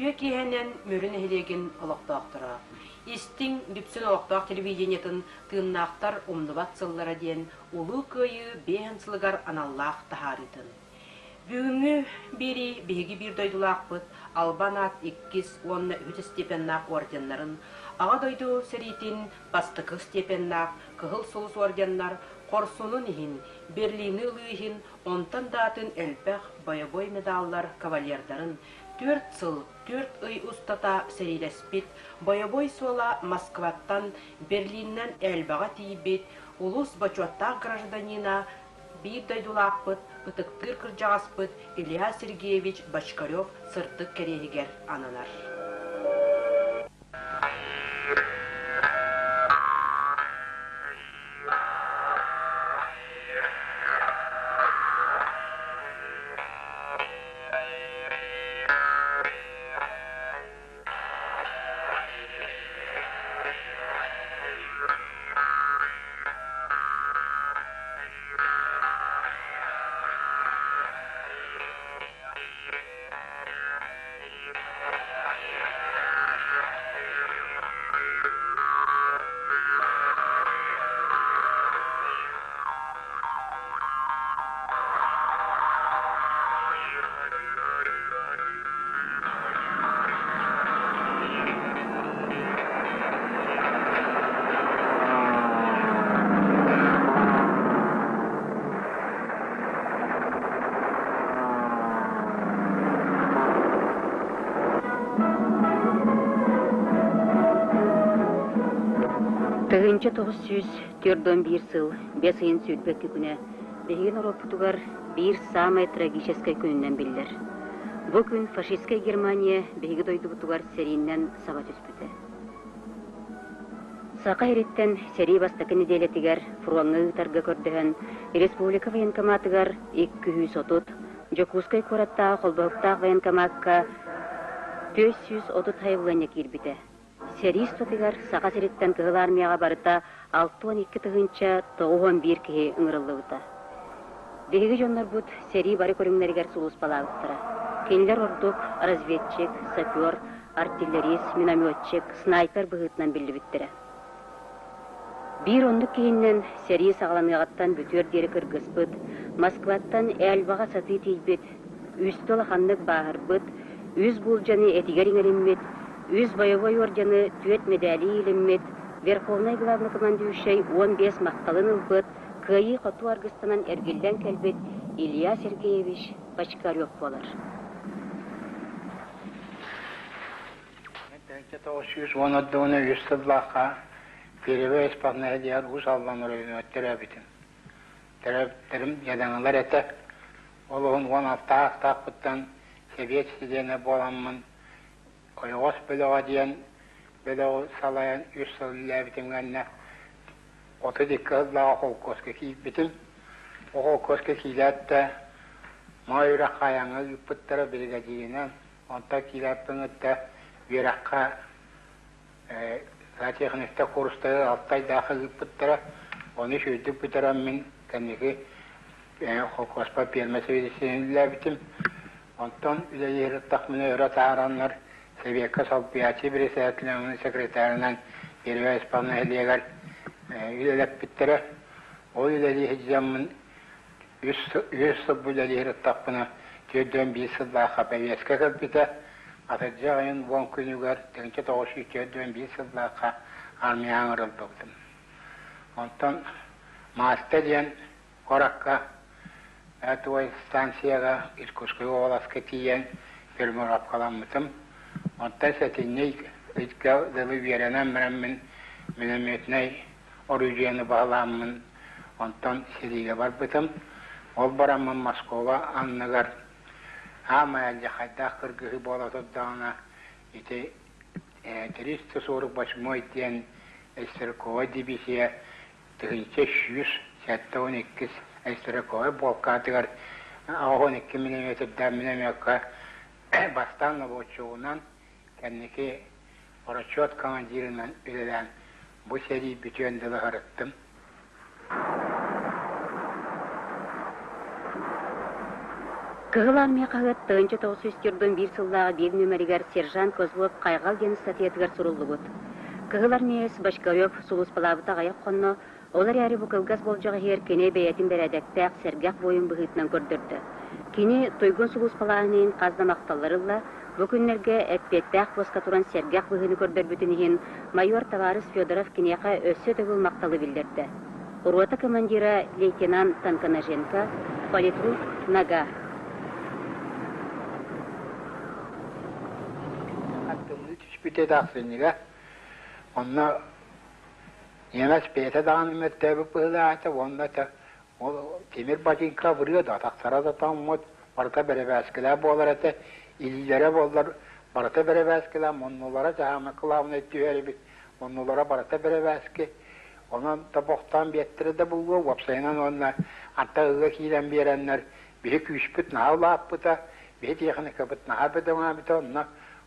Үтүө киэһэнэн Мүрү нэһилиэгин олохтоохторо. Истиҥ Дүпсүн олохтоох телевидениетын Тыыннаахтар умнубат сыллара диэн Улуу Кыайыы биэһин сылыгар аналлаах таһаарыытын. Бүгүҥҥү биэрии биһиги биир дойдулаахпыт Албан аат иккис уонна үһүс степеннаах орденнарын, Аҕа дойду сэриитин бастакы степеннаах Кыһыл Сулус орденнар хорсунун иһин, Берлини ылыы иһин, онтон да атын элбэх бойобуой медаллар кавалердарын түөрт сыл, түөрт ый устата сэриилэспит, бойобуой суола Москваттан Берлиннэн Эльбаҕа тиийбит улуус бочуоттаах гражданина биир дойдулаахпыт, ытыктыыр кырдьаҕаспыт Илья Сергеевич Бочкарев сырдык кэриэһигэр ананар. 1941 сыл бэс ыйын 22 күнэ биһиги норуоппутугар биир саамай трагическай күнүнэн биллэр. Бу күн фашистскай Германия биһиги дойдубутугар сэриинэн саба түспүтэ. Саха сириттэн сэрии бастакы нэдиэлэтигэр фроҥҥа ыытарга көрдөһөн республика военкоматыгар 230, Дьокуускай куораттааҕы холбоһуктаах военкомакка 430 сайабылыанньа киирбитэ. Сэрии устатыгар Саха сириттэн Кыһыл Армияҕа барыта 62 тыһыынча 91 киһи ыҥырыллыбыта. Биһиги дьоннорбут сэрии бары көрүҥнэригэр сулууспалаабыттара. Кинилэр ордук разведчик, сапер, артиллерист, минометчик, снайпер быһыытынан биллибиттэрэ. Биир оннук киһинэн сэрии саҕаланыаҕыттан бүтүөр диэри кыргыспыт, Москваттан Эльбаҕа сатыы тиийбит, үстэ улаханнык бааһырбыт, үс буулдьаны этигэр иҥэриммит, үс бойобуой ордены, түөрт мэдээли иилиммит, Верховнай главнокомандующай 15 махталын ылбыт, кыайыы-хотуу аргыстанан эргиллэн кэлбит Илья Сергеевич Бочкарев буолар. 1913 сыллаахха Первый испанная диэн Уус Алдан оройуонугар төрөөбүтүм. Төрөөбүттэрим дьадаҥылар этэ. Ол уһун 16 аастаахпыттан сэбиэт чилиэнэ буоламмын Ойоҕос бөлөҕө диэн бөлөҕү салайан үс сыл үлэлээбитим гэннэ 32 сыллааҕы холкуоска киирбитим. Ол холкуоска киирээт да Моой үрэх хайаҥҥа ыыппыттара биригэдьииринэн. Онтон киирээппин кытта үөрэххэ зоотехниктар курстары Алтайдаахха ыыппыттара. Ону үчүгэйдик бүтэрэммин кэнники холкуоспар пиэрмэ сэбиэдиссэйинэн үлэлээбитим. Онтон үлэлии сырыттахпына өрө таһаараннар Сэбиэккэ солбуйааччы председателинэн секретарынан Первая Испан нэһилиэгэр үлэлэппиттэрэ. Ол үлэлии сылдьаммын үс сыл үлэлии сырыттахпына 41 сыллаахха бэбиэскэ кэлбитэ. Атырдьах ыйын уон күнүгэр 1941 сыллаахха армияҕа ыҥырыллыбытым. Онтон Мааста диэн куоракка Туой станцияҕа Иркутскай уобаласка тиийэн пермуровкаламмытым. Онтон сэтинньи ыйга дылы үөрэнэн бараммын минометнай орудиены баһылааммын онтон сэриигэ барбытым. Ол бараммын Москва анныгар аамай алдьархайдаах кыргыһыы буола турдаҕына ити 348 диэн стрелковай дивизия 1172 стрелковай буолкаатыгар 82 миллиметрдээх минометка бастаан наводчугунан, кэнники расчет командирынан үлэлээн бу сэрии бүтүөн дылы сырыттым. Кыһыл Армия хаһыат 1941 сыллааҕы биир нүөмэригэр сержант Козлов Хайҕал диэн ыстатыйатыгар суруллубут. Кыһыл Армеец Бочкарев сулууспалаабыта аҕыйах хонно, ол эрээри бу кылгас болдьох иһигэр кини бэйэтин бэрээдэктээх, сэргэх буойун быһыытынан көрдөрдө. Кини туйгун сулууспалааһын иһин хас да махталлары ылла, бу күннэргэ эппиэттээх буоска туран сэргэх быһыыны көрдөрбүтүн иһин майор табаарыс Федоров киниэхэ өссө төгүл махталы биллэрдэ. Рота командира лейтенант Танконоженко, политрук Нога. Тымныы түспүтэ ахсынньыга. Онно немец бэйэтэ даҕаны мөртөөбүт быһыылаах этэ уонна ол тимир бачыыҥка абырыа да атахтара да тоҥмут, барыта бэрэбээскилээх буолар этэ, илиилэрэ буоллар барыта бэрэбээскилээх, муннулара дьаһаамай кылаабынай түһэр эбит, муннулара барыта бэрэбээски. Онон тобохтоон биэттэрэ да булуо, уопсайынан уонна анта ыга киирэн биэрэннэр биһи күүспүт наһаа улааппыта, биһи тиэхиникабыт наһаа бөдөҥөөбүтэ, онно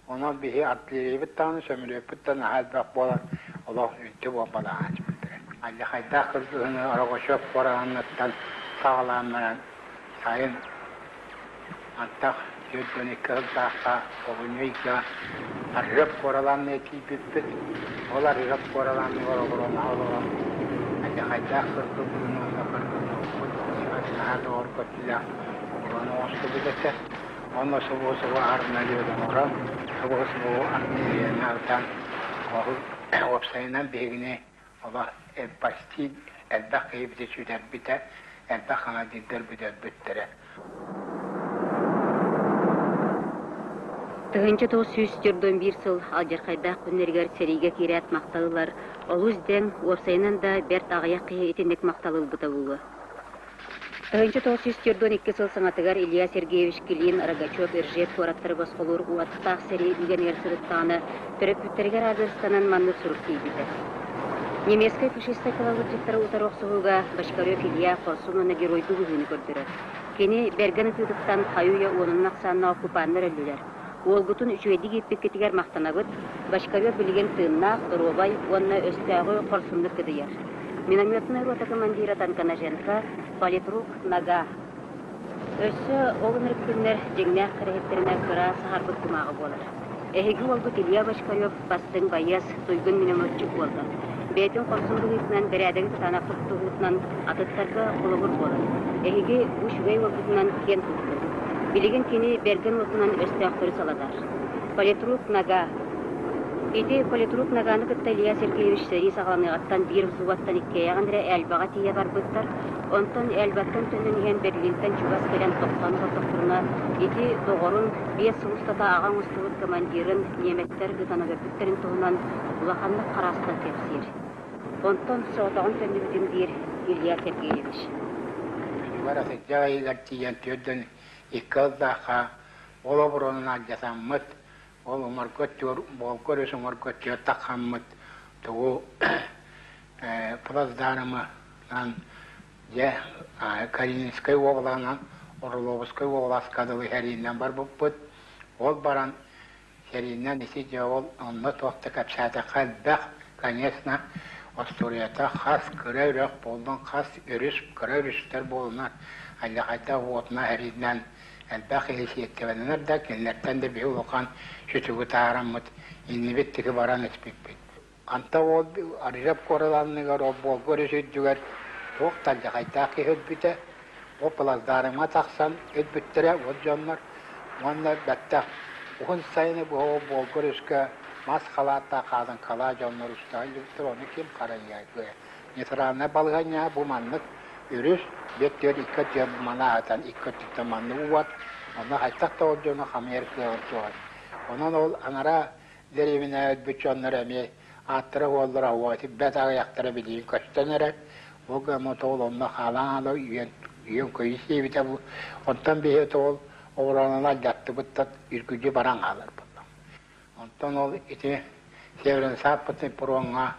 онон биһи артиллериябыт даҕаны, сөмөлүөппүт да наһаа элбэх буолан олох үнтү буомбалаан ааспыттара. Алдьархайдаах кыргыһыны Рогачев куораҕаныттан саҕалаан баран сайын антах 42 сыллаахха олунньу ыйга Арыап куоралаанныга тиийбиппит. Ол Арыап куоралаанныгар олорон олорон алдьархайдаах кыргыһыыны уонна кыргыһыыбыт наһаа доҕорготуулаах оборона оҥостубут этэ. Онно субу-субу армиялыыр оҥорон, субу-субу артиллерияны ытан, уопсайынан биһигини олох почти элбэх киһибити сүтэрбитэ, элбэх командирдар бүтэрбиттэрэ. 1941 сыл алдьархайдаах күннэригэр сэриигэ киирээт махтал ылар олус дэҥ, уопсайынан да бэрт аҕыйах киһи итинник махтал ылбыта буолуо. 1942 сыл саҥатыгар Илья Сергеевич Килин Рогачев Ржев куораттары босхолуур уоттаах сэрии үгэнигэр сырыттаҕына, төрөппүттэригэр аадырыстанан маннык сурук тиийбитэ. Немецкэй фашистскай кылабырдьыттары утары охсуһууга Бочкарев Илья хорсун уонна геройдуу быһыыны көрдөрөр. Кини бэргэн ытыытыттан хайы-үйэ уонунан ахсааннаах оккупаннар өллүлэр. Уолгутун үчүгэйдик ииппиккитигэр махтанабыт. Бочкарев билигин тыыннаах, доруобай уонна өстөөҕү хорсуннук кыдыйар. Минометнай рота командира Танконоженко, политрук Нога. Өссө ол ынырык күннэр дьиҥнээх кэрэһиттэринэ кыра саһарбыт кумааҕы буолар. Эһиги уолгут Илья Бочкарев бастыҥ байыас, туйгун минометчик буолла. Бэйэтин хорсун быһыытынан бэрээдэги кытаанах туттуһуутунан атыттарга холобур буолар. Эһиги бу үчүгэй уолгутунан киэн туттуҥ. Билигин кини бэргэн уотунан өстөөхтөрү салатар. Политрук Нога. Ити политрук Наганы кытта Илья Сергеевич сэрии саҕаланыаҕыттан биир взводтан иккиэйэҕин эрэ Эльбаҕа тиийэ барбыттар. Онтон Эльбаттан төннөн иһэн Берлинтэн чугас кэлэн тохтоон олордохторуна, ити доҕорун 5 сыл устата аҕа оҥостубут командирын немецтэр ытан өлөрбүттэрин туһунан улаханнык хараастан кэпсиир. Онтон соҕотоҕун төннүбүтүм диир Илья Сергеевич. Дойдубар атырдьах ыйыгар тиийэн 42 сыллаахха ол оборонун алдьатаммыт, ол уҥарга өттүгэр, буолга өрүс уҥарга өттүгэр таххаммыт тугу плацдармынан дьэ Калининскай уобалаһынан Орловскай уобаласка дылы сэриинэн барбыппыт. Ол баран сэриинэн ити дьэ ол онно туох да кэпсээтэххэ элбэх, конечно, остуоруйата хас кыра үрэх буоллун, хас өрүс кыра өрүстэр буолунар алдьархайдаах уотунан сэриинэн элбэх киһи сиэттибэнэнэр да, кинилэртэн да биһи улахан сүтүгү таараммыт, иннибит тики баран испиппит. Анта ол Аржап куораланныгар ол буолга өрүс үрдүгэр туох да алдьархайдаах киһи өлбүтэ. Ол плацдармҥа тахсан өлбүттэрэ ол дьоннор уонна бэттэх уһун сайыны быһа ол буолга өрүскэ мас халааттаах хаатыҥкалаах дьоннор устаҕа илдьибиттэр, ону ким харайыай нейтральнай балаһыанньаҕа бу маннык өрүс бүөттүгэр икки өттүгэр манаатан икки өттүттэн маннык уот онно хайдах да ол дьону хамыйар кыаҕын суоҕа онон ол анараа дэриэбинэ өлбүт дьоннор эмиэ ааттара-суоллара уоти бэт аҕыйахтара билигин көстөн эрэр ол гыммыт ол онно хаалан хаала үйэн үйэн көйүс диэбитэ бу онтон биһи ол оборонаны алдьаттыбыт да үргүдьү баран хааларбыт. Онтон ол ити Северо-Западный пуроҥҥа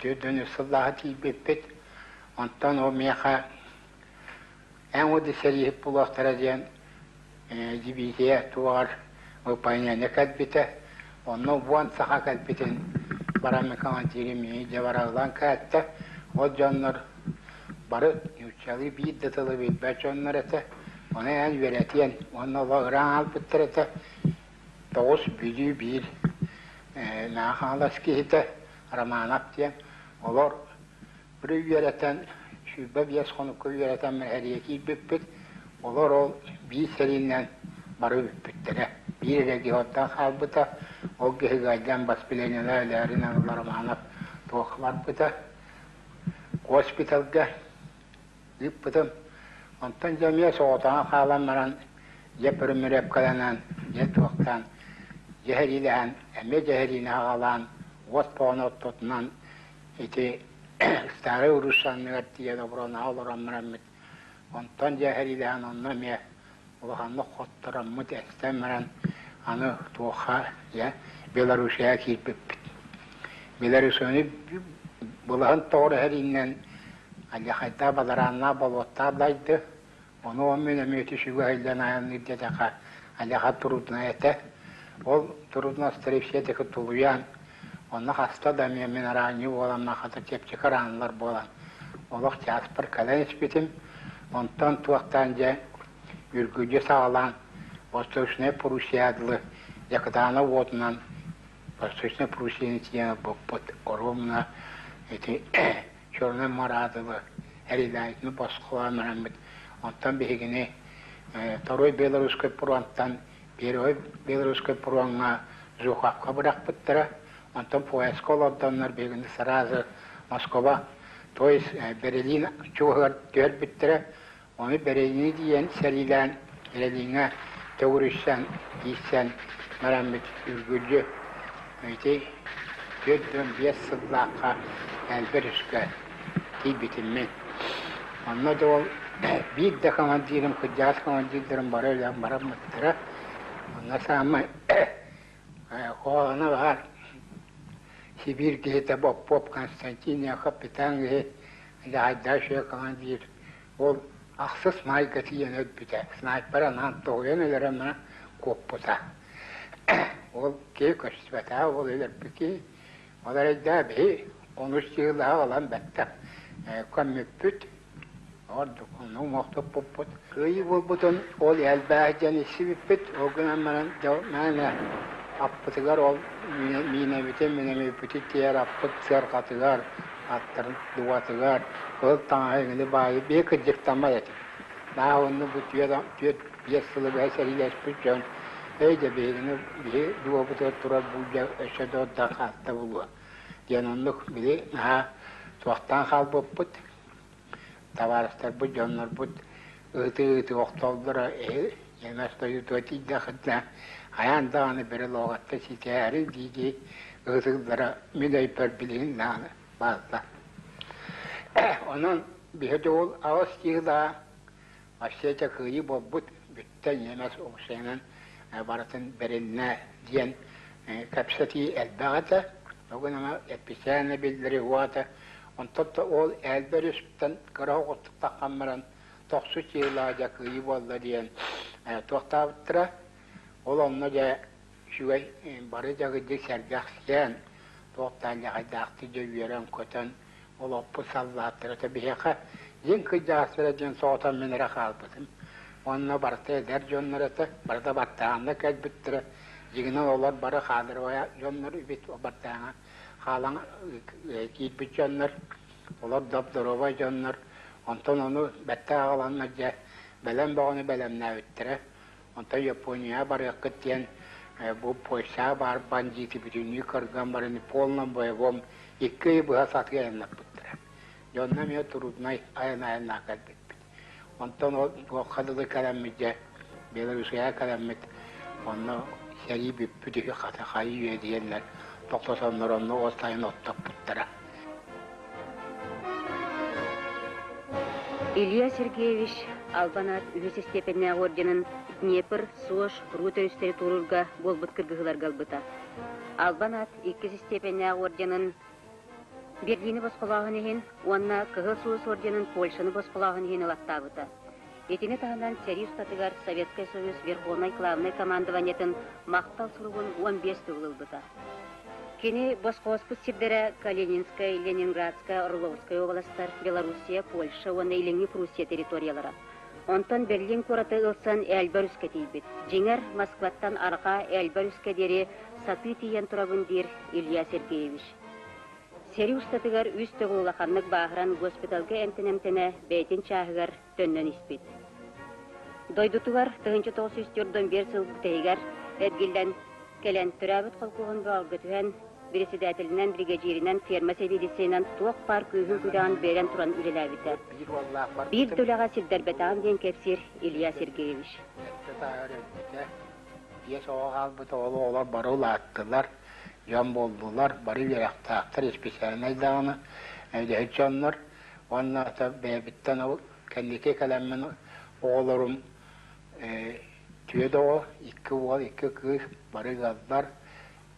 43 сыллааҕы тиийбиппит. Онтон ол миэхэ эн уоду сэрииһит буолуохтара диэн дивизия туоҕар выполнение кэлбитэ. Онно уон саха кэлбитин баран командирым миигин дьэ бараллаан кээттэ. Ол дьоннор бары нууччалыы биир да тылы билбэт дьоннор этэ. Ону эн үөрэтиэн уонна олох ыраан аалбыттар этэ. Тоҕус Бүлүү биир Наахаҥалас киһитэ Романов диэн олор бары үөрэтэн 25 хонукка үөрэтэн эрийэ киирбиппит. Олор ол биир сэриинэн бары бүппүттэрэ. Биир эрэ киһи оттон хаалбыта. Ол киһи ыалдьан воспалениелара өлөөрүнэн Романов туох барбыта. Госпиталга ыыппытым. Онтон дьэ эмиэ соҕотоҕун хаалан баран, дьэ пүрүмүрүөпкэлэнэн, дьэ туохтаан, дьэһэриилэһэн, эмиэ дьэһэриини аҕалаан, уот поҕону оттотунан ити Старай Русь анныгар тиийэн оборонаҕа олорон бараммыт, онтон дьэһэриилэһэн онно эмиэ улаханнык хоттороммут, эстэн баран, аны туохха дьэ Белоруссияҕа киирбиппит. Белоруссияны былаһын тоҕо эһэриинэн Алдьархайдаах бадарааннаах болуоттаах дайды, ону мин эмиэ үчүгэй айанныыр диэтэххэ алдьархай трудно этэ. Ол трудностары все-таки тулуйан, онно хаста да эмиэ мин араанньы буолан, хата чэпчэки арааннар буолан, олох чааспар кэлэн испитим. Онтон туохтаан дьэ үргүдьү саҕалаан Восточная Пруссия дылы Якутана уотунан Восточная Пруссияны тиийэн ылбыппыт. Оруобуна ити Чернай Марадовы эрилээбитин босхолоон бараммыт. Онтон биһигини Второй Белорусской фронтан Первый Белорусской фроҥҥа Жуховка бырахпыттара. Онтон поездка олордоннор биһигини сразу Москва, то есть Берлин чугаһыгар түһэрбиттэрэ. Ону Берлини диэн сэриилээн Берлиҥҥэ төгүрүссэн, киирсэн бараммыт үргүлдьү ити 45 сыллаахха элбэх үскэ тиийбитим мин. Онно да ол биир да командирым, кырдьаҕас командирдарым бары өлөн бараммыттара. Онно саамай Хоһооно баар Сибиир киһитэ Боппуоп Константин капитан киһи Дьаһайдаах командир ол ахсыс маайга тиийэн өлбүтэ. Снайпер анаан тоһуйан өлөрөн баран куоппута. Ол киһи көстүбэтэҕэ, ол өлөрбүт киһи. Ол эрэйдээх биһи онус дьыалаҕа ылан бэттэх көммүппүт. Ордук онно уҥуохтуппуппут. Кыайыы буолбутун ол элбээх дьон иссибиппит. Ол гынан баран мээнэ аппытыгар ол миинэбитин, минэмиппитин тиийэр аппыт сыарҕатыгар, аттарын дугатыгар, кыһыл таҥаһы эҥини баайы биһи кырдьыктаммат этибит. Наа онно бу түөрт биэс сылы быһа сэриилэспит дьон эй да биһигини биһи дуобутугар турар буулдьа өссө да ордон хаалта буолуо диэн оннук били наһаа туохтаан хаалбыппыт. Табаарыстарбыт, дьоннорбут ыытыы-ыытыы охтоллоро эһи эмэс дойдутугар тиийдэххитинэ хайаан даҕаны бэрэ луоҕатта ситээри дии-дии ыытыллара мин өйбөр билигин даҕаны бааллар. Онон биһиги ол аҕыс киһилээх вообще кыайыы буолбут бүттэ ньиэмэс уопсайынан барытын бэриннэ диэн кэпсэтии элбэх этэ. Бүгүн ама эпписээнэ биллэри уота онтон да ол элбэ өрүстэн кыра оҕустук таххан баран тохсу чыылаа дьэ кыайыы буолла диэн туохтаабыттара. Ол онно дьэ үчүгэй бары дьагыдьы сэргэхсийэн туохтаан дьаҕайдаахтыы дьэ үөрэн-көтөн олохпут саллааттара этэ биһиэхэ дьиҥ кырдьаҕастара диэн соҕотон мин эрэ хаалбытым. Уонна барыта эдэр дьоннор этэ, барыта баттааҥҥа кэлбиттэрэ. Дьиҥинэн олор бары кадровая дьоннор үбүт баттааҥҥа хаалан киирбит дьоннор, олор доп-доруобай дьоннор. Онтон ону бэттэх аҕаланнар дьэ бэлэм бөҕөнү бэлэмнээбиттэрэ. Онтон Японияҕа барыаххыт диэн бу Польшаҕа баар бандьыыты бүтүннүү кырган баран полном боевом икки ыйы быһа сатыы айаннаппыттара. Дьэ онно эмиэ труднай айан айаннаах кэлбиппит. Онтон ол туохха дылы кэлэммит дьэ Белоруссияҕа кэлэммит онно сэрии бүппүт үһү хата хайыы үйэ диэннэр тохтотоннор онно ол сайын оттоппуттара. Илья Сергеевич Албан аат үһүс истиэпэннээх орденын Днепр, Суош, Рут өрүстэри туоруурга буолбут кыргыһыыларга ылбыта. Албан аат иккис истиэпэннээх орденын Берлини босхолооһун иһин уонна Кыһыл Сулус орденын Польшаны босхолооһун иһин ылаттаабыта. Итини таһынан сэрии устатыгар Советскай Союз Верховнай Главнай командованиетын Махтал суругун 15 төгүл ылбыта. Кини босхооспут сирдэрэ Калининскай, Ленинградскай, Орловскай уобаластар, Белоруссия, Польша уонна Илиҥҥи Пруссия территориялара. Онтон Берлин куораты ылсан Эльба өрүскэ тиийбит. Дьиҥэр, Москваттан арҕаа Эльба өрүскэ диэри сатыы тиийэн турабын диир Илья Сергеевич. Сэрии устатыгар үс төгүл улаханнык бааһыран госпиталга эмтэнэ-эмтэнэ бэйэтин чааһыгар төннөн испит. Дойдутугар 1941 сыл бүтэһигэр эргиллэн кэлэн төрөөбүт холкуоһун бөҕөргө түһэн, председателинэн, биригэдьииринэн, ферма сэбиэдиссэйинэн туох баар күүһүн-күдэҕин биэрэн туран үлэлээбитэ. Биир да үлэҕэ сирдэрбэтэҕим диэн кэпсиир Илья Сергеевич. Биэс оҕо хаалбыт оҕолор бары улааттылар, дьон буоллулар, бары үөрэхтээхтэр, исписээлинэй даҕаны өйдөһүт дьоннор. Уонна бэйэбиттэн ол кэнники кэлэммин оҕолорум түөрт оҕо, икки уол, икки кыыс бары ыаллар,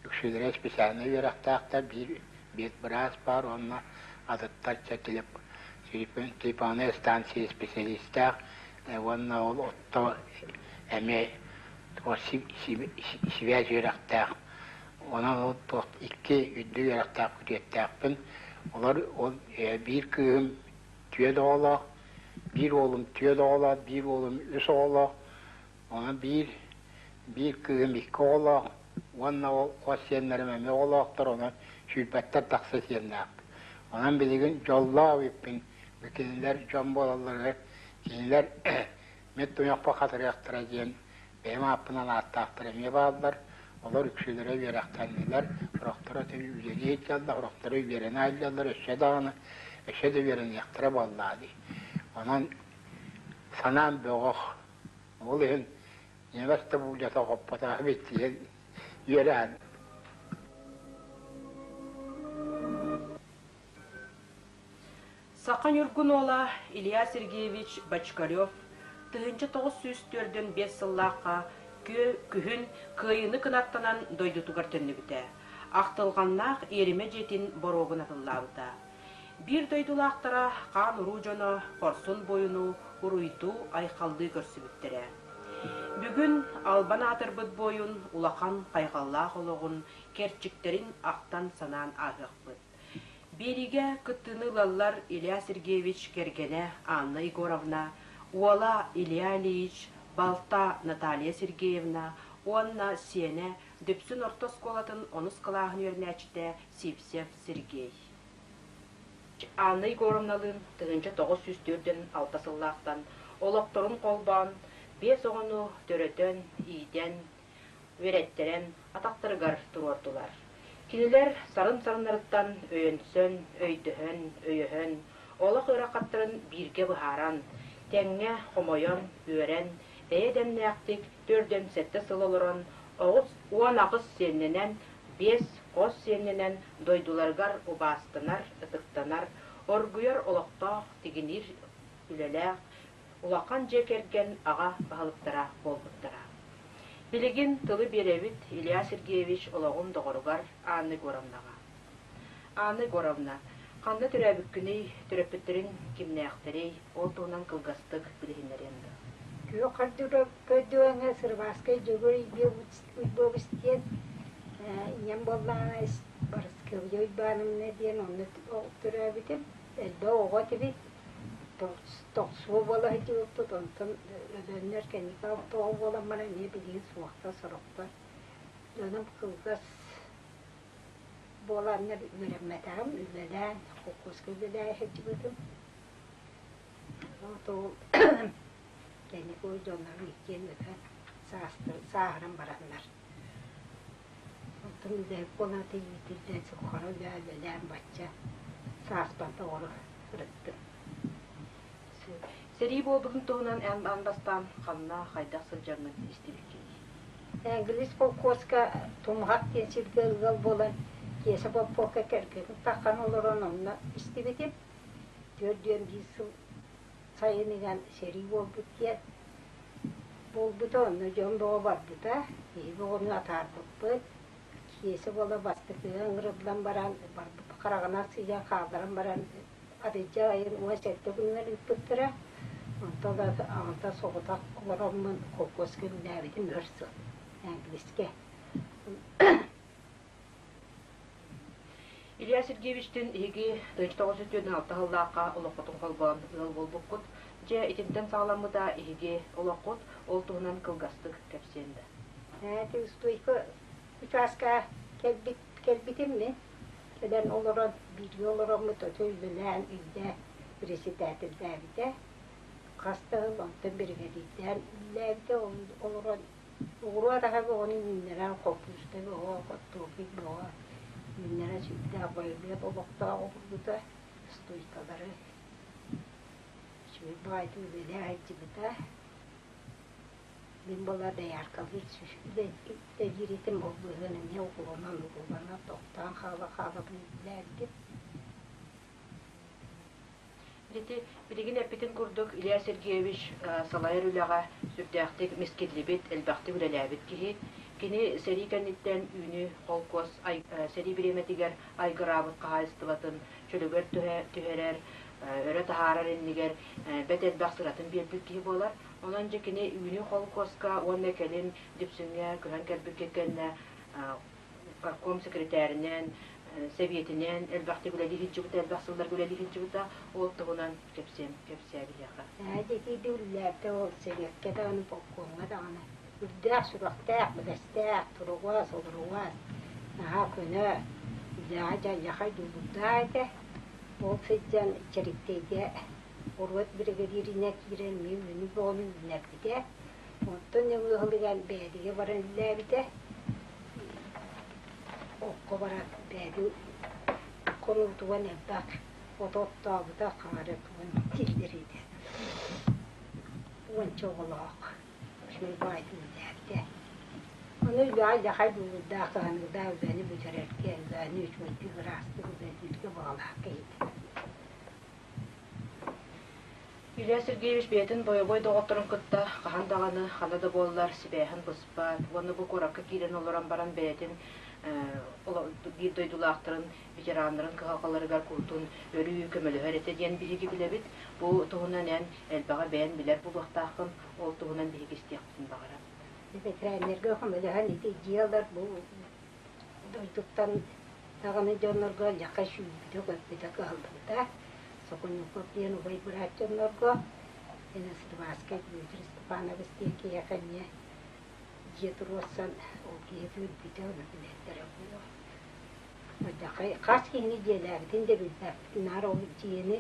үксүлэрэ специальнай үөрэхтээхтэр, биир ветбыраас баар уонна атыттар чэ телефонная станция специалистаах уонна ол отто эмиэ связь үөрэхтээх. Онон ол туох икки үрдүк үөрэхтээх күтүөттээхпин. Олор ол биир кыыһым түөрт оҕолоох, биир уолум түөрт оҕолоох, биир уолум үс оҕолоох, онон биир биир кыыһым икки оҕолоох уонна ол хос сиэннэрим эмиэ оҕолоохтор, онон сүүрбэттэн тахса сиэннээхпин. Онон билигин дьоллоох эбиппин, кинилэр дьон буолалларыгар кинилэр мин туйахпа хатырыахтара диэн бэйэм ааппынан ааттаахтар эмиэ бааллар. Олор үксүлэрэ үөрэхтэннилэр, сорохторо үлэлии сылдьаллар, сорохторо үөрэнэ сылдьаллар, өссө даҕаны, өссө да үөрэниэхтэрэ буоллаҕа дии. Онон санаам бөҕөх. Ол иһин ньиэмэс да буулдьата хоппотох эбит диэн үөрээн. Саха Ньургун уола Илья Сергеевич Бочкарев 1945 сыллаахха күһүн Кыайыыны кынаттанан дойдутугар төннүбүтэ. Ахтылҕаннаах иэримэ дьиэтин боруогун атыллаабыта. Биир дойдулаахтара хаан-уруу дьоно хорсун буойуну уруйдуу-айхаллыы көрсүбүттэрэ. Бүгүн албан аатырбыт буойун улахан хайҕаллаах олоҕун кэрчиктэрин ахтан-санаан ааһыахпыт. Биэриигэ кыттыыны ылаллар Илья Сергеевич кэргэнэ Анна Егоровна, уола Илья Ильич, балта Наталья Сергеевна уонна сиэнэ Дүпсүн орто оскуолатын онус кылааһын үөрэнээччитэ Сивцев Сергей. Анна Егоровналыын 1946 сыллаахтан олохторун холбоон, биэс оҕону төрөтөн, иитэн, үөрэттэрэн атахтарыгар туруордулар. Кинилэр сарын-сарыннарыттан өйөнсөн, өйдөһөн, өйөһөн, олох ыарахаттарын бииргэ быһааран, тэҥҥэ хомойон, үөрэн, эйэ-дэмнээхтик 47 сыл олорон, 98 сиэннэнэн, биэс хос сиэннэнэн дойдуларыгар убаастанар, ытыктанар, оргуйар олохтоох тигиниир үлэлээх, улахан дьиэ кэргэн аҕа баһылыктара буолбуттара. Билигин тылы биэрэбит Илья Сергеевич олоҕун доҕоругар Анна Егоровнаҕа. Анна Егоровна, ханна төрөөбүккүнүй, төрөппүттэрин кимнээхтэрий, ол туһунан кылгастык билиһиннэриэн дуо? Күөх көрдүөҥҥэ Сырыбааскай Дьөгүөр Уйбуобус диэн ийэм буоллаҕына Барыскыабыйа Уйбаанымна диэн онно төрөөбүтүм. Элбэх оҕо этибит. Тохсуо буола сылдьыбыппыт, онтон өлөннөр кэнники алтыа буолан баран эмиэ билигин суохтар сорохтор. Дьонум кылгас буоланнар үөрэммэтэҕим, үлэлээн, холкуоска үлэлээн сылдьыбытым. Вот ол кэнники ол дьоннорум иккиэн өлөн сааһыран бараннар. Онтон үлэһит буолан тиийбитирдэн суххара үлэлээн бачча сааспар доҕору сырыттым. Сэрии буолбутун туһунан эн аан бастаан ханна, хайдах сылдьаргын истибиккиний? Англис холкуоска Тумуһах диэн сиргэ ыал буолан Киэсэ Боппуокка кэргэнин таххан олорон онно истибитим. 41 сыл сайыныгар сэрии буолбут диэн буолбута, онно дьон бөҕө барбыта, киһи бөҕөнү атаарбыппыт. Киэсэ буола бастакыга ыҥырыллан баран, барбыт хараҕынан сыыйан хаалларан баран Атырдьах айын 17 күнүгэр ыыппыттара. Онтон да аҕата соҕотох олороммун холкуоска үлэлээбитим өр сыл Английскэ. Илья Сергеевичтин эһиги 1946 сыллаахха олоххутун холбоон ыал буолбуккут. Дьэ, итинтэн саҕаламмыта эһиги олоххут, ол туһунан кылгастык кэпсиэн да. Ити устуойка учааска кэлбит кэлбитим мин. Кэлэн олорон, бииргэ олороммут өтө үлэлээн үйдэ председателлээбитэ. Хас да сыл онтон биригэдьиирдээн үлэлээбитэ. Олорон оҕуруот аһа бөҕөнү үүннэрэн, хоппууста бөҕө, хортуоппуй бөҕө үүннэрэн сүрдээх байылыат олохтоох олорбута. Стойкалары үчүгэй баҕайытык үлэлээ сылдьыбыта. Мин буоллар дояркалыыр үлэлиир этим, ол быыһыгар эмиэ угуланан-угуланан тохтоон хаала-хаалабын үлэлээбитим. Ити билигин эппитин курдук Илья Сергеевич салайар үлэҕэ сүрдээхтик мискиллибит, элбэхтик үлэлээбит киһи. Кини сэрии кэнниттэн Үүнүү холкуос сэрии бириэмэтигэр айгыраабыт хаһаайыстыбатын чөлүгэр түһэрэр, өрө таһаарар иннигэр бэрт элбэх сыратын биэрбит киһи буолар. Онон дьэ кини Үүнүү холкуоска уонна кэлин Дүпсүҥҥэ көһөн кэлбиккэ кэннэ партком секретаринэн, сэбиэтинэн элбэхтик үлэлии сылдьыбыта, элбэх сылларга үлэлии сылдьыбыта. Ол туһунан кэпсиэм, кэпсээбиһиэхэ. Дьэ үллээбитэ ол сэбиэккэ даҕаны, полкуоҥҥа даҕаны үрдээх сүрэхтээх, бэлэстээх, туругас, олоругас, наһаа көнө, үлэҕэ дьайыахай дьулуурдаах этэ. Ол сылдьан Чэриктэйгэ оруот биригэдьииринэ киирэн мин үнү бөҕөнү үүннэрбитэ. Оттон ыһылыгар Бээдигэ баран үлэлээбитэ. Окко баран Бээди хонуутугар элбэх ото оттообута, хаҥара тугун киллэриитэ. Уонча оҕолоох үчүгэй баҕайытык үлэлээбитэ. Ону үлэҕэ дьахай дуулурдаах кыһаныылаах үлэни бүтэрэргэ, үлэни үчүгэйдик ыраастык үлэлииргэ баҕалаах киһитэ. Илья Сергеевич бэйэтин бойобуой доҕотторун кытта хаһан даҕаны ханна да буоллар сибээһин быспат уонна бу куоракка киирэн олорон баран бэйэтин биир дойдулаахтарын, ветераннарын кыһалҕаларыгар куруутун өрүү көмөлөһөр этэ диэн биһиги билэбит. Бу туһунан эн элбэҕи бэйэн билэр буолуохтааххын, ол туһунан биһиги истиэхпитин баҕарабыт. Ветераннарга көмөлөһөн ити дьиэлэр бу дойдуттан даҕаны дьоннорго лэхэ сүүрбүтэ-көппүтэ кыһаллыбыта. Сокольников диэн убай быраат дьоннорго Сырваскай Дмитрий Степанович диэн киһиэхэ эмиэ дьиэ туруорсан ол киһи үүрбүтэ, ону билэллэрэ буолуо. Хас киһини дьиэлээбитин да билбэппит, наар ол дьиэни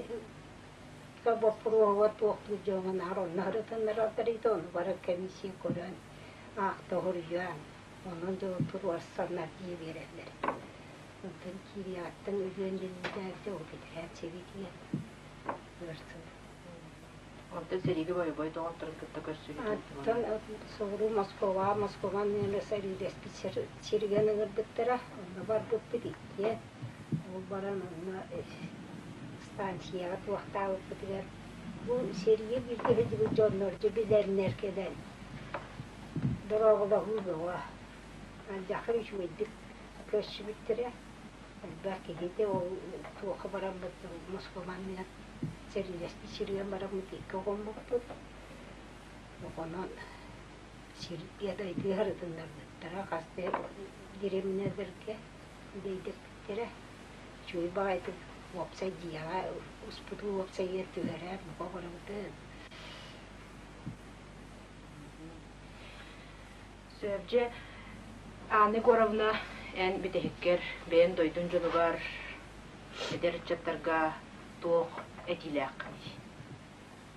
боппуруоһугар туохтуур дьоҥҥо наар онно ырытыннараллар ону баран комиссия көрөн, аахта уһуруйан, онон дьолу туруорсаннар дии биэрэллэр. Онтон киириэҕиттэн өлүөн биллибитэ ол бэтэрээт сэбиэтигэр өр сыл. Онтон сэриигэ бойобуой доҕотторун кытта көрсүбүтүн Оттон соҕуруу Москва, Москванан сэриилэспит сиригэн ыҥырбыттара. Онно барбыппыт иккиэн. Ол баран онно станцияҕа туохтаабыппытыгар бу сэрии бииргэ сылдьыбыт дьоннор дьэ билэрнэр кэлэн дорооболоһуу бөҕө. Алдьархай үчүгэйдик көрсүбүттэрэ. Элбэх киһи ол туохха бараммыт Москванан сэриилэспит сиригэр бараммыт икки оҕоммуппут. Оҕонон сиргэ дайдыы сырытыннарбыттара хас да дэриэбинэлэргэ дэйдэппиттэрэ. Үчүгэй баҕайытык уопсай дьиэҕэ успутуу уопсайыгар түһэрэн бука барыбытын. Сөбдьэ Анна Егоровна, эн бүтэһиккэр бэйэн дойдун дьонугар, эдэр ыччаттарга туох этиилээххиний?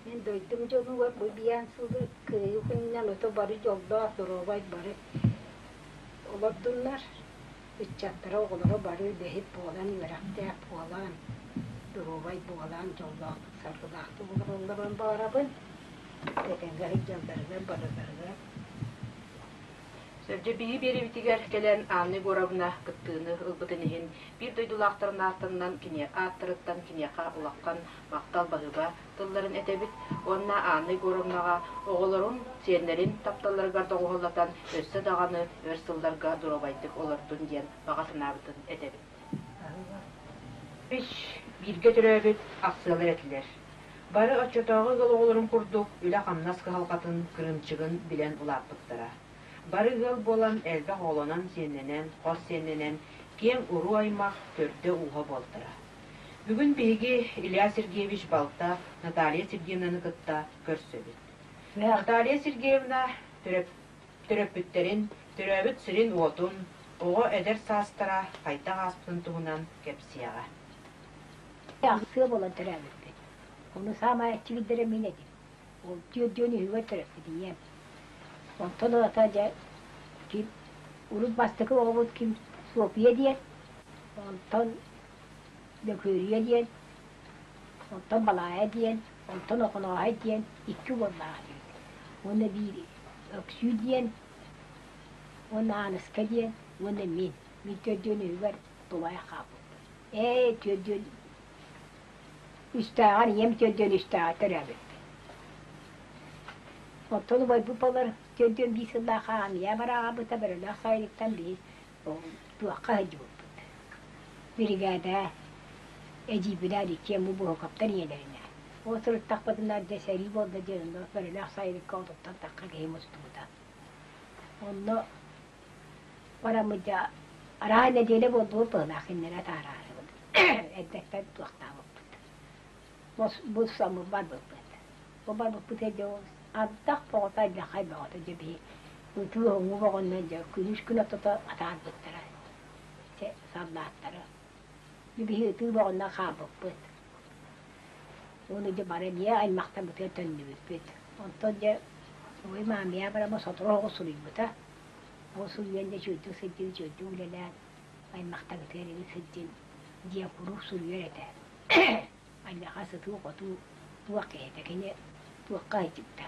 Мин дойдум дьонугар бу биээн сылы кыайыы күнүнэн ото бары дьоллоох, доруобай бары олордуннар. Ыччаттара, оҕолоро бары үлэһит буолан, үөрэхтээх буолан, доруобай буолан, дьоллоохтук, саргылаахтык олороллорун баҕарабын. Этэҥҥэ сылдьалларыгар барыларыгар. Сөбдьө биһи биэриибитигэр кэлэн Анна Егоровна кыттыыны ылбытын иһин биир дойдулаахтарын ааттарынан ааттарыттан киниэхэ улахан махтал баһыыба тылларын этэбит уонна Анна Егоровнаҕа оҕолорун, сиэннэрин тапталларыгар доҕуһуоллатан өссө даҕаны өр сылларга доруобайдык олордун диэн баҕа санаабытын этэбит. Үс бииргэ төрөөбүт ахсыалар этилэр. Бары оччотооҕу ыал оҕолорун курдук үлэ-хамнас кыһалҕатын, кырыымчыгын билэн улааппыттара. Бары ыал буолан элбэх оҕолонон-сиэннэнэн, хос сиэннэнэн, киэҥ уруу-аймах төрдө-ууһа буолтара. Бүгүн биһиги Илья Сергеевич балта Наталья Сергеевнаны кытта көрсөбүт. Наталья Сергеевна төрөппүттэрин, төрөөбүт сирин-уотун, оҕо эдэр саастара хайдах ааспытын туһунан кэпсиэҕэ. Ахсыа буолан төрөөбүппүт. Ону саамай аччыгыйдара мин этим. Ол түөрдүөн үһүгэр төрөппүт ийэм. Онтон ылата дьэ ким урут бастакы оҕобут ким Софья диэн, онтон Лөкүөрүйэ диэн, онтон Балаайа диэн, онтон Охонооһой диэн икки уоллаах этибит. Уонна биир Өксүү диэн, уонна Ааныска диэн, уонна мин. Мин төрдүөн үһүгэр тулаайах хаалбыппын. Ээ, төрдүөн үстээҕэр ийэм төрдүөн үстээҕэр төрөөбүппүн. Оттон убайбыт балар төрдүөн биир сыллаах аармыйа бараабыта бөрөлөөх сайылыктан биир туохха сылдьыбыппыт. Биригээдэ эдьиийбинээн иккиэн бу Буһукаптар ийэлэринээн. Ол сырыттахпытына дьэ сэрии буолла диэн онно бөрөлөөх сайылыкка отуттан тахха киһи мустубута. Онно бараммыт дьэ араа нэдиэлэ буолбут быһыылаах иннинэ атаараарыбыт. Эрдэттэн туохтаабыппыт. Бу саммыт барбыппыт. Бу барбыппыт дьэ ол ардах бөҕөтө алдьархай бөҕөтө дьэ биһи ытыы-хоҥуу бөҕөннөн дьэ күнүс күн ортото атаарбыттара. Чэ саллааттары. Биһи ытыы бөҕөннөн хаалбыппыт. Уонна дьэ бары эмиэ аймахтарбытыгар төннүбүппүт. Онтон дьэ ой маамыйа барама сотору оҕо суруйбута. Ол суруйан дьэ үчүгэйдик сылдьын, үчүгэйдик үлэлээн аймахтарбытыгар эбит сылдьын диэн куруук суруйар этэ. Аньаха сытыы-хотуу туох киһитэ кини туохха сылдьыбыта.